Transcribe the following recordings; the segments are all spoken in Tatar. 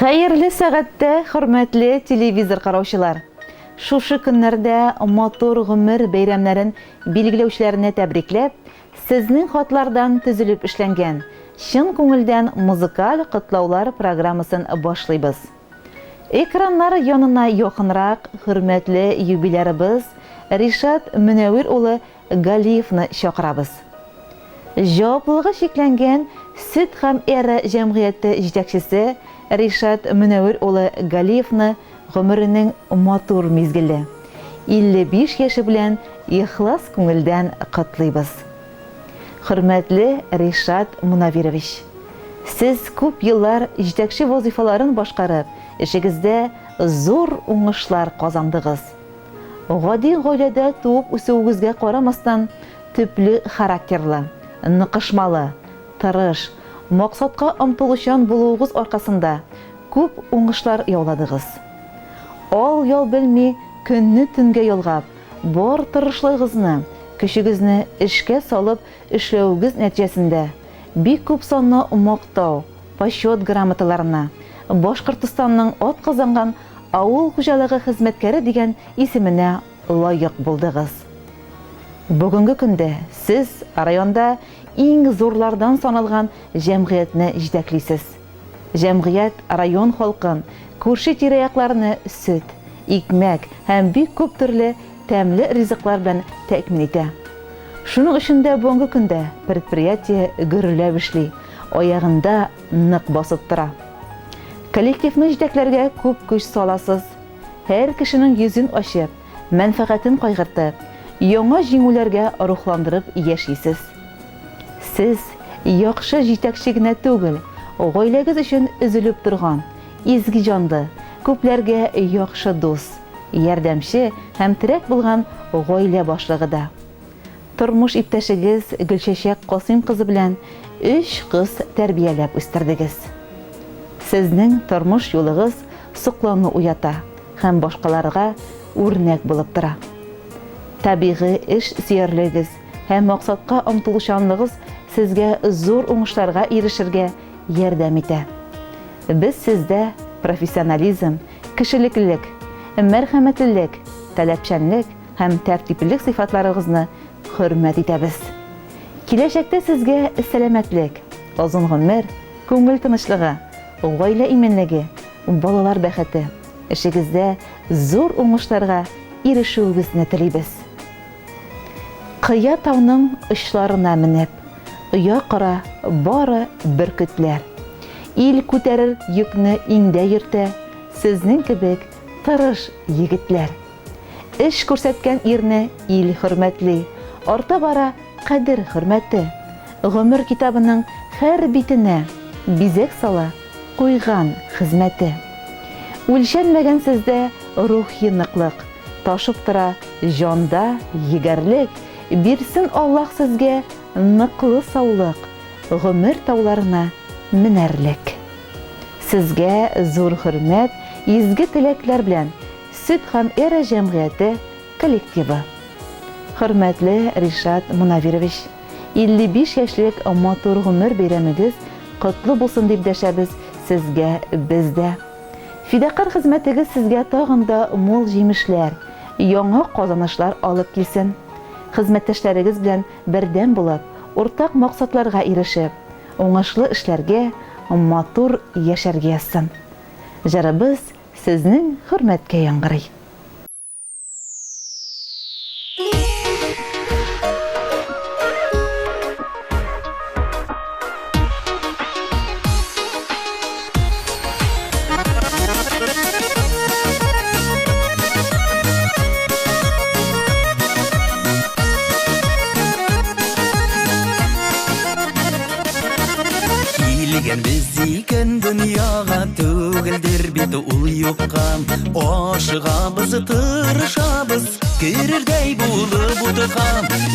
Хәерле сәгатьтә, хөрмәтле телевизор караучылар! Шушы көннәрдә матур гомер бәйрәмнәрен билгеләүчеләрне тәбрикләп, сезнең хатлардан төзелеп эшләнгән, чын күңелдән музыкаль котлаулар программасын башлыйбыз. Экраннар янына якынрак хөрмәтле юбилярыбыз Ришат Мөнәвир улы Галиевны чакырабыз. Җаваплылыгы чикләнгән Сөт һәм Эра җәмгыяте җитәкчесе Ришат Мөнәвир улы Галиевны гомеренең матур мизгеле, 55 яше белән ихлас күңелдән котлыйбыз. Хөрмәтле Ришат Мунавирович! Сез күп еллар җитәкче вазыйфаларын башкарып, эшегездә зур уңышлар казандыгыз. Гади гаиләдә туып үсүегезгә карамастан, төпле характерлы, ныкышмалы, тырыш, максатка омтылучан булуыгыз аркасында күп уңышлар яуладыгыз. Ал-ял белми, көнне төнгә ялгап, бар тырышлыгыгызны, көчегезне эшкә салып эшләвегез нәтиҗәсендә, бик күп санлы Мактау, Почет грамоталарына, Башкортостанның атказанган авыл хуҗалыгы хезмәткәре дигән исеменә лаек булдыгыз. Бүгенге көндә сез районда иң зурлардан саналган җәмгыятьне җитәклисез. Җәмгыять район халкын, күрше тирә-якларны сөт, икмәк һәм бик күп төрле тәмле ризыклар белән тәэмин итә. Шуның өчен дә бүгенге көндә предприятие гөрләп эшли, аягында нык басып тора. Коллективны җитәкләргә күп көч саласыз. Һәр кешенең йөзен ачып, мәнфәгатен кайгыртып, яңа җиңүләргә рухландырып яшисез. Сез яхшы җитәкче генә түгел, гаиләгез өчен өзелеп торган, изге җанлы, күпләргә яхшы дус, ярдәмче һәм терәк булган гаилә башлыгы да. Тормыш иптәшегез Гөлчәчәк Касыйм кызы белән өч кыз тәрбияләп үстердегез. Сезнең тормыш юлыгыз соклану уята һәм башкаларга үрнәк булып тора. Табигый эш сөярлегегез һәм максатка омтылучанлыгыз сезгә зур уңышларга ирешергә ярдәм итә. Без сездә профессионализм, кешелеклелек, мәрхәмәтлелек, таләпчәнлек һәм тәртиплелек сыйфатларыгызны хөрмәт итәбез. Киләчәктә сезгә сәламәтлек, озын гомер, күңел тынычлыгы, гаилә иминлеге, балалар бәхете, эшегездә зур уңышларга ирешүегезне телибез. Кыя тауның очларына менеп, Оя кора бары бөркетләр. Ил күтәрер йөкне иңдә йөртә Сезнең кебек тырыш егетләр. Эш күрсәткән ирне ил хөрмәтли, Арта бара кадер-хөрмәте. Гомер китабының һәр битенә Бизәк сала куйган хезмәте. Үлчәнмәгән сездә рухи ныклык, Ташып тора җанда егәрлек, Бирсен Аллаһ сезгә ныклы саулык, Гомер тауларына менәрлек. Сезгә зур хөрмәт, изге теләкләр белән Сөт һәм Эра җәмгыяте коллективы. Хөрмәтле Ришат Мунавирович, 55 яшьлек матур гомер бәйрәмегез котлы булсын дип дәшәбез сезгә без дә. Фидакарь хезмәтегез сезгә тагын да мул җимешләр, яңа казанышлар алып килсен. Хезмәттәшләрегез белән бердәм булып, уртак максатларга ирешеп, уңышлы эшләргә, матур яшәргә язсын. Җырыбыз сезнең хөрмәткә яңгырый. Килгәнбез икән дөньяга түгелдер бит ул юкка. Ашыгабыз, тырышабыз, керердәй булып утка.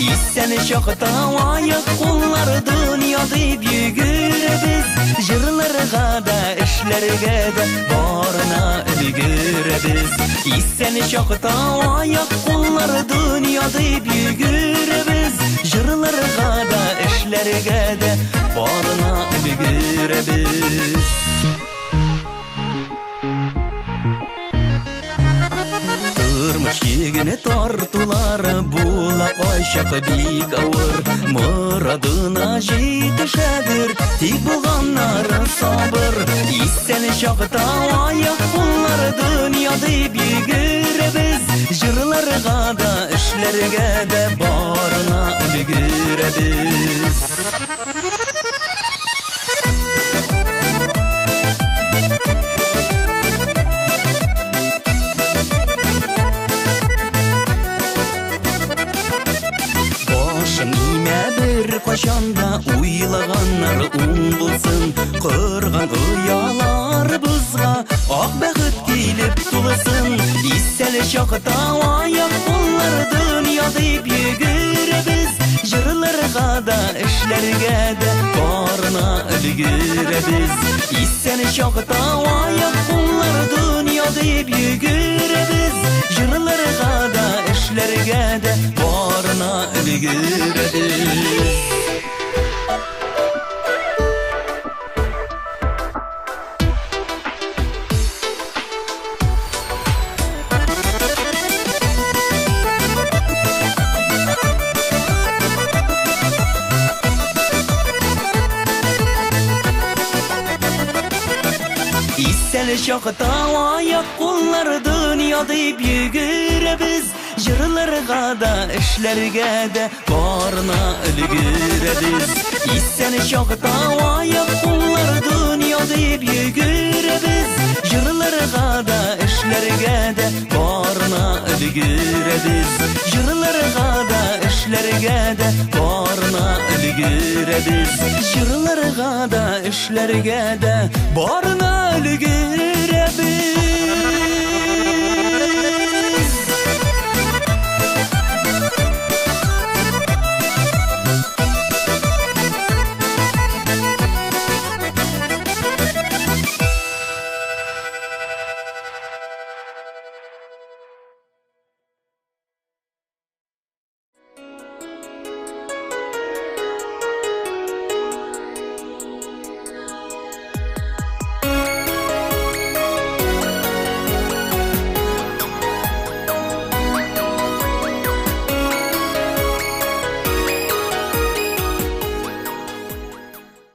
Исән чакта аяк куллар дөнья дип йөгерәбез. Җырларга да, эшләргә дә барына өлгерәбез. Исән чакта аяк куллар дөнья дип йөгерәбез. Җырларга да, эшләргә дә барына өлгерәбез. Тормыш йөгене тартулары була кайчак бик авыр. Морадына җитешәдер, тик булганнары сабыр. Исән чакта аяк куллар дөнья дип йөгерәбез. Җырларга да, эшләргә дә барына өлгерәбез. Башын имә бер кайчан да, уйлаганнар уң булсын. Корган ояларыбызга ак бәхет килеп тулсын. Исән чакта аяк куллар дөнья дип йөгерәбез. Җырларга да, эшләргә дә барына өлгерәбез. Исән чакта аяк куллар дөнья дип йөгерәбез. Җырларга да, эшләргә дә барына өлгерәбез. Исән чакта аяк куллар дөнья дип йөгерәбез. Җырларга да, эшләргә дә барына өлгерәбез. Исән чакта аяк куллар дөнья дип йөгерәбез. Җырларга да, эшләргә дә барына өлгерәбез. Җырларга да, эшләргә дә барына өлгерәбез. Җырларга да, эшләргә дә барына өлгерәбез.